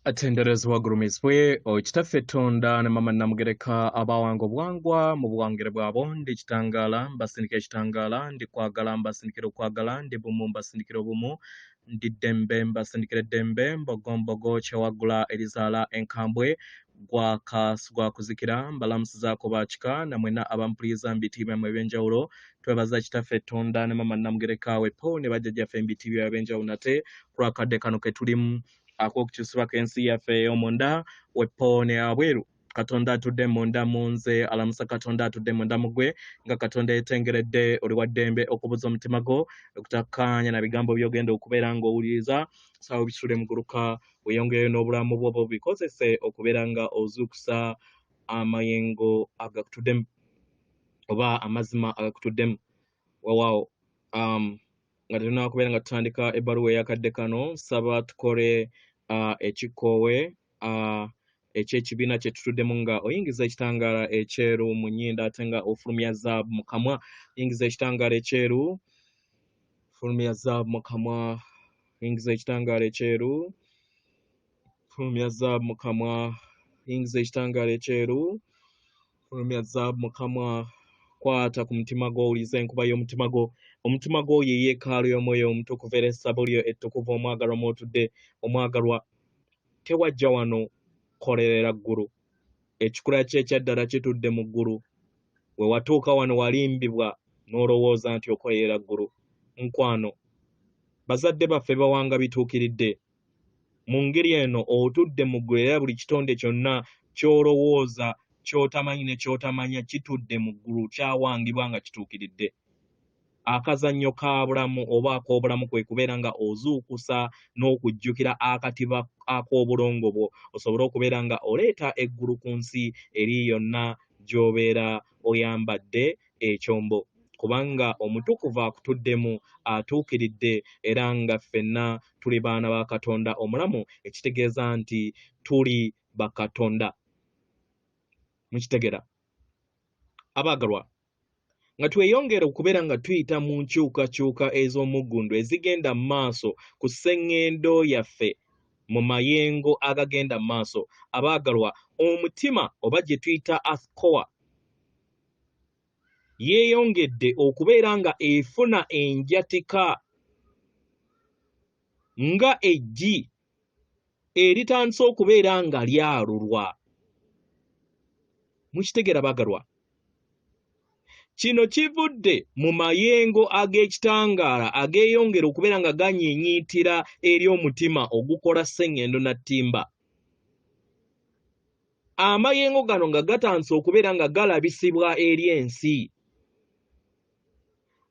Atenderezebwa agulumizibwe oyo Kitaffe Ttonda ne Maama Nnamugereka abawanga obuwangwa mu buwangire bwabwo. Ndi kitangaala mbasindikira ekitangaala, ndi kwagala mbasindikira okwagala, ndi bumu mbasindikira obumu, ndi ddembe mbasindikira eddembe, mbogombogo kyewaggula erizaala enkambwe, gwaka sigwakuzikira, mbalamusizaako bakika na mwenna abampuliriza mu biti byammwe eby'enjawulo. Twebaza Kitaffe Ttonda ne Maama Nnamugereka wepo ne bajjajjaffe mu biti byabwe eby'enjawulo nate ku lw'akadde kano ke tulimu ak'okukyusibwako ensi yaffe ey'omunda wepo ne abweru. Katonda atudde munda mu nze alamusa Katonda atudde munda mu ggwe, nga Katonda yetengeredde oli wa ddembe okubuza omutima gwo okutakkaanya na bigambo by'ogenda okubeera ng'owuliriza. Sawa obisule muguluka weeyongereyo n'obulamu bwo obikozese okubeera nga ozuukusa amayengo agakutuddemu oba amazima agakutuddemu. Weewaawo nga tetunaba kubeera nga tutandika ebbaluwa ey'akadde kano, nsaba tukole ekikoowe eky'ekibiina kye tutuddemu nga oyingiza ekitangaala ekyeru mu nnyindo ate nga ofulumya zaabu mu kamwa. Yingiza ekitangaala ekyeru, fulumya zaabu mu kamwa. Yingiza ekitangaala ekyeru, fulumya zaabu mu kamwa. Yingiza ekitangaala ekyeru, fulumya zaabu mu kamwa. Kwata ku mutima gwo, owulize enkuba y'omutima gwo. Omutima gwo ye yeekaalu y'omwoyo omutukuvu era essabo lyo ettukuvu omwagalwa mw'otudde. Omwagalwa, tewajja wano kolerera ggulu. Ekikula kye ekyaddala kitudde mu ggulu. We watuuka wano walimbibwa n'olowooza nti okolerera ggulu. Nkwano, bazadde baffe bawanga bituukiridde. Mu ngeri eno otudde mu ggulu era buli kitonde kyonna ky'olowooza ky'otamanyi ne ky'otamanya kitudde mu ggulu, kyawangibwa nga kituukiridde. Akazannyo ka bulamu oba ak'obulamu kwe kubeera nga ozuukusa n'okujjukira akatiba ak'obulongo bwo, osobole okubeera nga oleeta eggulu ku nsi eri yonna gy'obeera oyambadde ekyombo. Kubanga omutukuvu akutuddemu atuukiridde era nga ffenna tuli baana ba Katonda omulamu, ekitegeeza nti tuli bakatonda. Mukitegera? Abaagalwa, nga tweyongera okubeera nga tuyita mu nkyukakyuka ez'omuggundu ezigenda mu maaso ku sseŋŋendo yaffe mu mayengo agagenda mu maaso, abaagalwa, omutima oba gye tuyita earth core yeeyongedde okubeera nga efuna enjatika nga eggi eritandise okubeera nga lyalulwa. Mukitegera baagalwa? Kino kivudde mu mayengo ag'ekitangaala ageeyongera okubeera nga ganyiinyiitira eri omutima ogukola sseŋŋendo na ttimba. Amayengo gano nga gatandise okubeera nga galabisibwa eri ensi.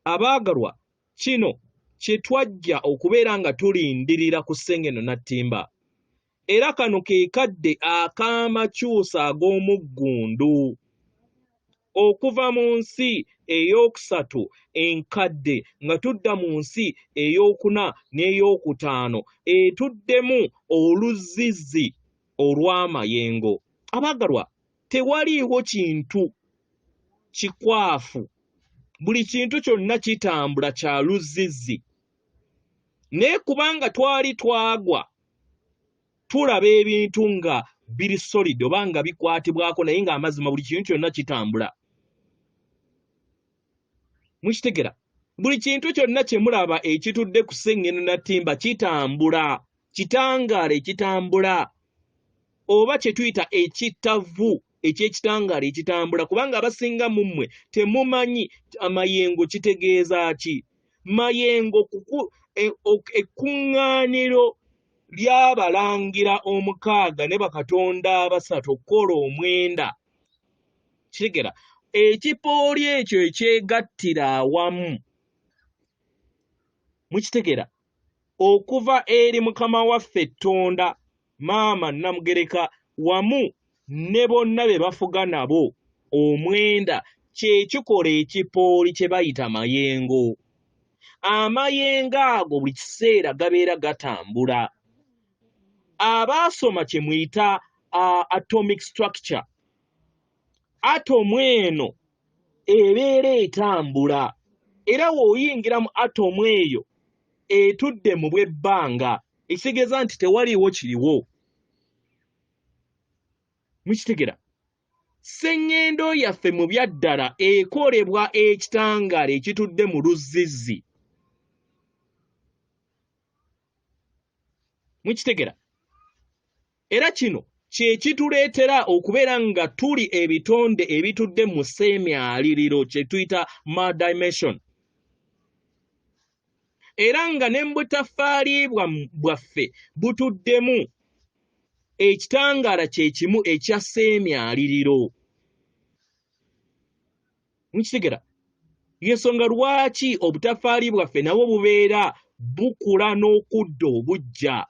Abaagalwa, kino kye twajja okubeera nga tulindirira ku sseŋŋendo na ttimba. Era kano ke kadde ak'amakyusa ag'omuggundu okuva mu nsi ey'okusatu enkadde nga tudda mu nsi ey'okuna n'ey'okutaano etuddemu oluzzizzi olw'amayengo. Abaagalwa, tewaliiwo kintu kikwafu, buli kintu kyonna kitambula kya luzzizzi. Naye kubanga twali twagwa tulaba ebintu nga biri solid oba nga bikwatibwako, naye ng'amazima buli kintu kyonna kitambula. Mukitegera? Buli kintu kyonna kye mulaba ekitudde ku sseŋŋendo na ttimba kitambula, kitangaala ekitambula oba kye tuyita ekittavu eky'ekitangaala ekitambula, kubanga abasinga mu mmwe temumanyi amayengo kitegeeza ki. Mayengo ekkuŋŋaaniro ly'abalangira omukaaga ne bakatonda abasatu okukola omwenda. Kitegera? Ekipooli ekyo ekyegattira awamu. Mukitegera? Okuva eri Mukama waffe Ttonda, Maama Nnamugereka wamu ne bonna be bafuga nabo omwenda, kye kikola ekipooli kye bayita mayengo. Amayengo ago buli kiseera gabeera gatambula. Abaasoma kye muyita atomic structure, atomu eno ebeera etambula, era w'oyingira mu atomu eyo etudde mu bw'ebbanga, ekitegeeza nti tewaliiwo kiriwo. Mukitegera? Sseŋŋendo yaffe mu byaddala ekolebwa ekitangaala ekitudde mu luzzizzi. Mukitegera? Era kino kye kituleetera okubeera nga tuli ebitonde ebitudde mu sseemyaliriro kye tuyita ma dimension. Era nga ne mu butaffaali bwaffe butuddemu ekitangaala kye kimu ekya sseemyaliriro. Mukitegera? Y'ensonga lwaki obutaffaali bwaffe nabwo bubeera bukula n'okudda obuggya.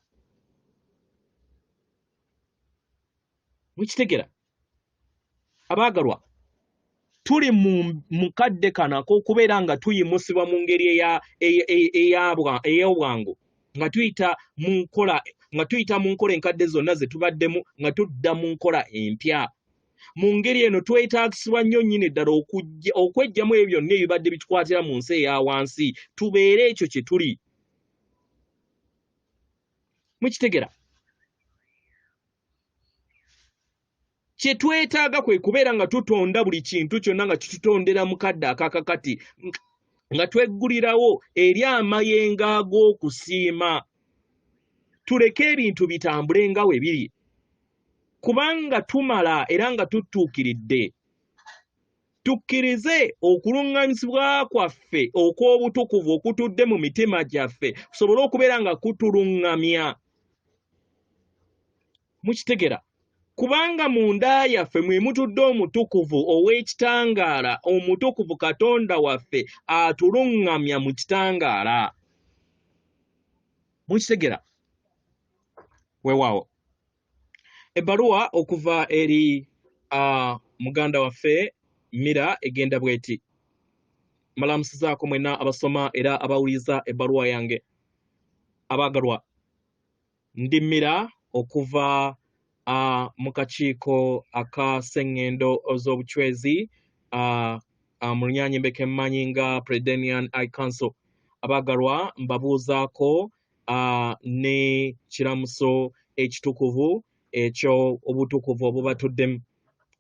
Mukitegera? Abaagalwa, tuli mu kadde kano ak'okubeera nga tuyimusibwa mu ngeri ey'obwangu nga tuyita mu nkola nga tuyita mu nkola enkadde zonna ze tubaddemu nga tudda mu nkola empya. Mu ngeri eno twetaagisibwa nnyo nnyini ddala okweggyamu ebyo byonna ebibadde bitukwatira mu nsi eya wansi tubeere ekyo kye tuli. Mukitegera? Kye twetaaga kwe kubeera nga tutonda buli kintu kyonna nga kitutondera mu kadde akakakati nga tweggulirawo eri amayengo ag'okusiima, tuleke ebintu bitambule nga we biri, kubanga tumala era nga tutuukiridde. Tukkirize okuluŋŋamizibwa kwaffe okw'obutukuvu okutudde mu mitima gyaffe kusobole okubeera nga kutuluŋŋamya. Mukitegera? Kubanga munda yaffe mwe mutudde omutukuvu ow'ekitangaala, omutukuvu Katonda waffe atuluŋŋamya mu kitangaala. Mukitegera? Weewaawo. Ebbaluwa okuva eri muganda waffe Mira egenda bw'eti. Mbalamusizaako mwenna abasoma era abawuliriza ebbaluwa yange. Abaagalwa, ndi Mira okuva mu kakiiko aka Sseŋŋendo z'obucwezi mu Lunyaanyimbe ke mmanyi nga Presidenian High Council. Abaagalwa, mbabuuzaako ne kiramuso ekitukuvu eky'obutukuvu obubatuddemu.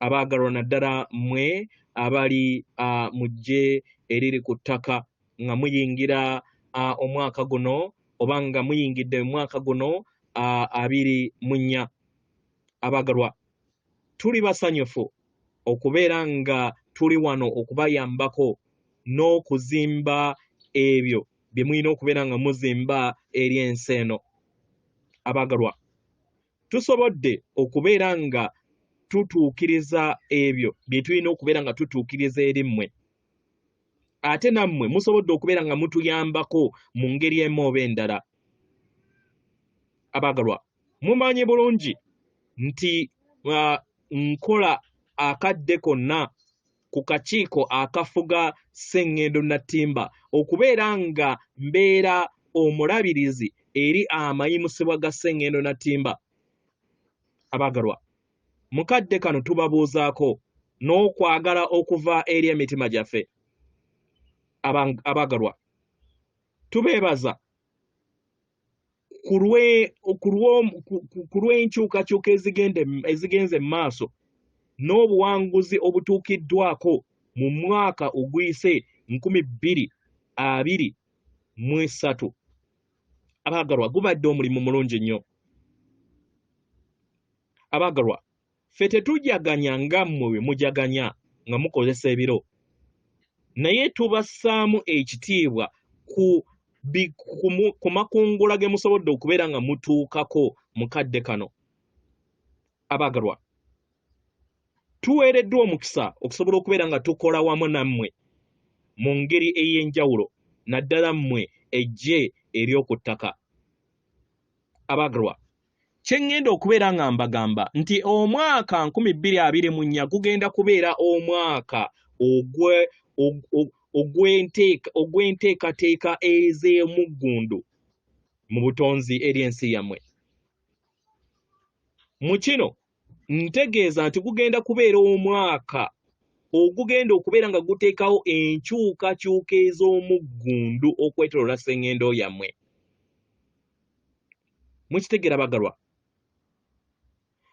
Abaagalwa, naddala mmwe abali mu ggye eriri ku ttaka nga muyingira omwaka guno oba nga muyingidde mu mwaka guno 24. Abaagalwa, tuli basanyufu okubeera nga tuli wano okubayambako n'okuzimba ebyo bye mulina okubeera nga muzimba eri ensi eno. Abaagalwa, tusobodde okubeera nga tutuukiriza ebyo bye tulina okubeera nga tutuukiriza eri mmwe, ate nammwe musobodde okubeera nga mutuyambako mu ngeri emu oba endala. Abaagalwa, mumanyi bulungi nti nkola akadde konna ku kakiiko akafuga Sseŋŋendo Nattimba okubeera nga mbeera omulabirizi eri amayimusibwa ga Sseŋŋendo Nattimba. Abaagalwa, mu kadde kano tubabuuzaako n'okwagala okuva eri emitima gyaffe. Abaagalwa, tubeebaza ku lw'enkyukakyuka ezigenze mu maaso n'obuwanguzi obutuukiddwako mu mwaka oguyise 2023. Abaagalwa, gubadde omulimu mulungi nnyo. Abaagalwa, ffe tetujaganya nga mmwe bwe mujaganya nga mukozesa ebiro, naye tubassaamu ekitiibwa ku makungula ge musobodde okubeera nga mutuukako mu kadde kano. Abaagalwa, tuweereddwa omukisa okusobola okubeera nga tukola wamu nammwe mu ngeri ey'enjawulo, naddala mmwe eggye ery'oku ttaka. Abaagalwa, kye ŋŋenda okubeera nga mbagamba nti omwaka 2024 gugenda kubeera omwaka ogw'enteekateeka ez'omuggundu mu butonzi eri ensi yammwe. Mu kino ntegeeza nti gugenda kubeera omwaka ogugenda okubeera nga guteekawo enkyukakyuka ez'omuggundu okwetooloola sseŋŋendo yammwe. Mukitegeera bagalwa?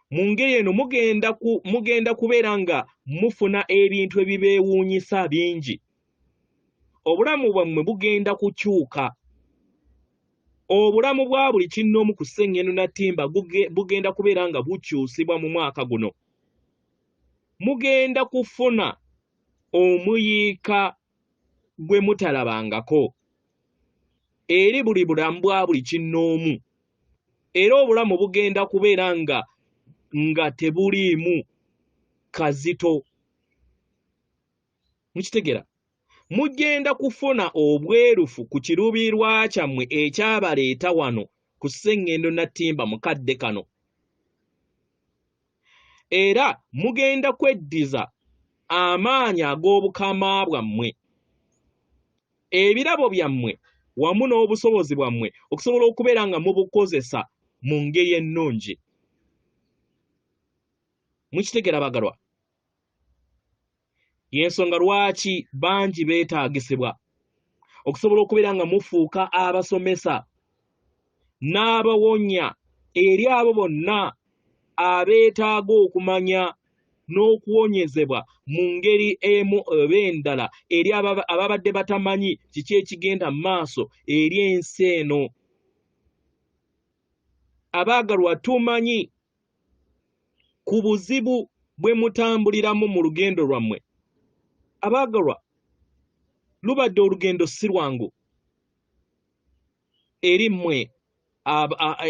Mu ngeri eno mugenda kubeera nga mufuna ebintu ebibeewuunyisa bingi. Obulamu bwammwe bugenda kukyuka. Obulamu bwa buli kinnoomu ku Ssengendo Nattimba bugenda kubeera nga bukyusibwa mu mwaka guno. Mugenda kufuna omuyiika gwe mutalabangako eri buli bulamu bwa buli kinnoomu. Era obulamu bugenda kubeera nga tebuliimu kazito. Mukitegera? Mugenda kufuna obwerufu ku kiruubirirwa kyammwe ekyabaleeta wano ku Ssengendo Nattimba mu kadde kano. Era mugenda kweddiza amaanyi ag'obukama bwammwe, ebirabo byammwe wamu n'obusobozi bwammwe okusobola okubeera nga mubukozesa mu ngeri ennungi. Mukitegera bagalwa? Y'ensonga lwaki bangi beetaagisibwa okusobola okubeera nga mufuuka abasomesa n'abawonya eri abo bonna abeetaaga okumanya n'okuwonyezebwa mu ngeri emu oba endala eri ababadde batamanyi kiki ekigenda mu maaso eri ensi eno. Abaagalwa, tumanyi ku buzibu bwe mutambuliramu mu lugendo lwammwe. Abaagalwa, lubadde olugendo si lwangu eri mmwe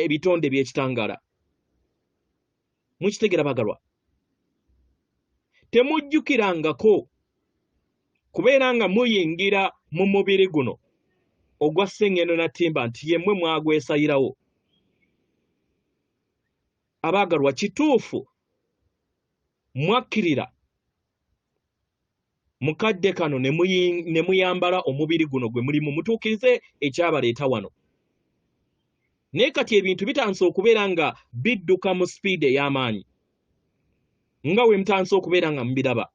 ebitonde by'ekitangaala. Mukitegera bagalwa? Temujjukirangako kubeera nga muyingira mu mubiri guno ogwa Ssengendo Nattimba nti yemmwe mwagwesayirawo. Abaagalwa, kituufu mwakkirira mu kadde kano ne muyambala omubiri guno gwe mulimu mutuukirize ekyabaleeta wano. Naye kati ebintu bitandise okubeera nga bidduka mu sipiidi ey'amaanyi nga we mutandise okubeera nga mubiraba.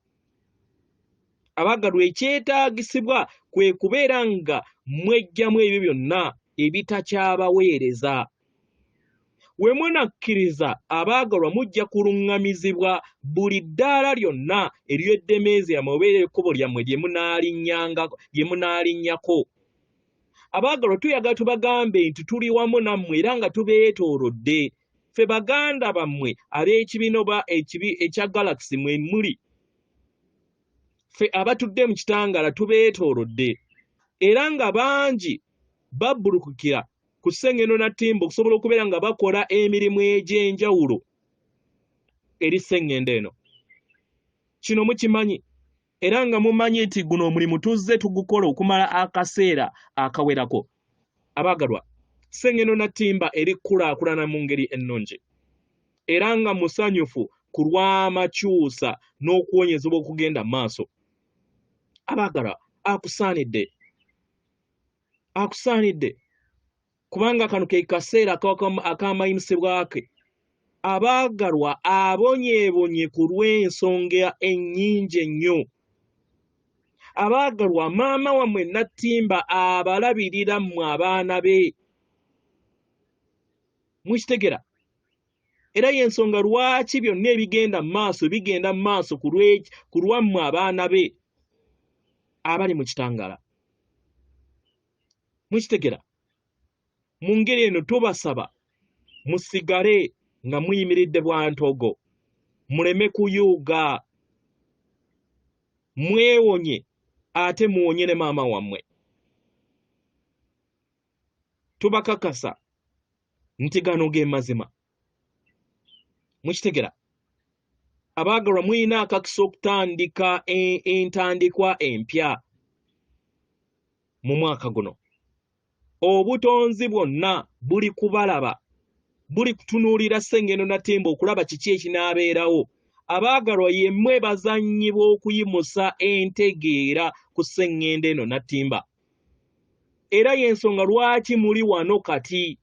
Abaagalwa, ekyetaagisibwa kwe kubeera nga mweggyamu ebyo byonna ebitakyabaweereza. We munakkiriza, abaagalwa, mujja kuluŋŋamizibwa buli ddaala lyonna ery'eddemeezi yammwe oba ery'ekkubo lyammwe lye munaalinnyako. Abaagalwa, tuyagala tubagambe nti tuli wamu nammwe era nga tubeetoolodde. Ffe baganda bammwe ab'ekibiina oba ekya Galaxy mwe muli. Ffe abatudde mu kitangaala tubeetoolodde era nga bangi babbulukukira ku Ssengendo Nattimba okusobola okubeera nga bakola emirimu egy'enjawulo eri Ssengendo eno. Kino mukimanyi era nga mumanyi nti guno omulimu tuzze tugukola okumala akaseera akawerako. Abaagalwa, Ssengendo Nattimba eri kukulaakulana mu ngeri ennungi era nga musanyufu ku lw'amakyusa n'okuwonyezebwa okugenda mu maaso. Abaagalwa, akusaanidde. Akusaanidde kubanga kano ke kaseera ak'amayimusibwa ke. Abaagalwa, abonyeebonye ku lw'ensonga ennyingi ennyo. Abaagalwa, maama wammwe Nattimba abalabirira mmwe abaana be. Mukitegera? Era y'ensonga lwaki byonna ebigenda mu maaso bigenda mu maaso ku lwammwe abaana be abali mu kitangaala. Mukitegera? Mu ngeri eno tubasaba musigale nga muyimiridde bwa ntogo, muleme kuyuuga, mwewonye ate muwonye ne maama wammwe. Tubakakasa nti gano ge mazima. Mukitegera? Abaagalwa, mulina akakisa okutandika entandikwa empya mu mwaka guno. Obutonzi bwonna buli kubalaba, buli kutunuulira Ssengendo Nattimba okulaba kiki ekinaabeerawo. Abaagalwa, yemmwe bazannyi b'okuyimusa entegeera ku Ssengendo eno Nattimba. Era y'ensonga lwaki muli wano kati.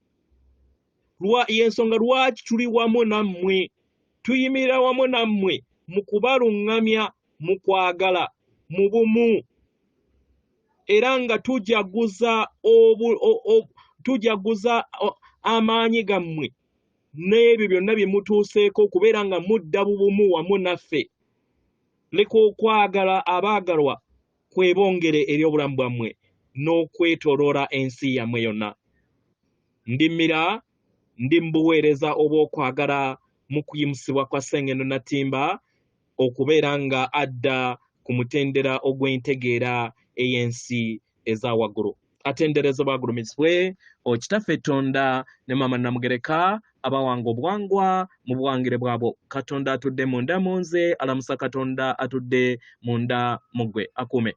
Y'ensonga lwaki tuli wamu nammwe. Tuyimirira wamu nammwe mu kubaluŋŋamya mu kwagala, mu bumu. Era nga tujaguza amaanyi gammwe N'ebyo byonna bye mutuuseeko okubeera nga mudda bubumu wamu naffe. Leka okwagala abaagalwa kwebongere eri obulamu bwammwe n'okwetoloola ensi yammwe yonna. Ndi mira, ndi mu buweereza obw'okwagala mu kuyimusibwa kwa Ssengendo Nattimba okubeera nga adda ku mutendera ogw'entegeera ey'ensi eza waggulu. Atenderezebwa agulumizibwe Okitaffe Tonda ne Maama Namugereka abawanga obuwangwa mu buwangire bwabwo. Katonda atudde munda mu nze alamusa Katonda atudde munda mu ggwe. Akuume.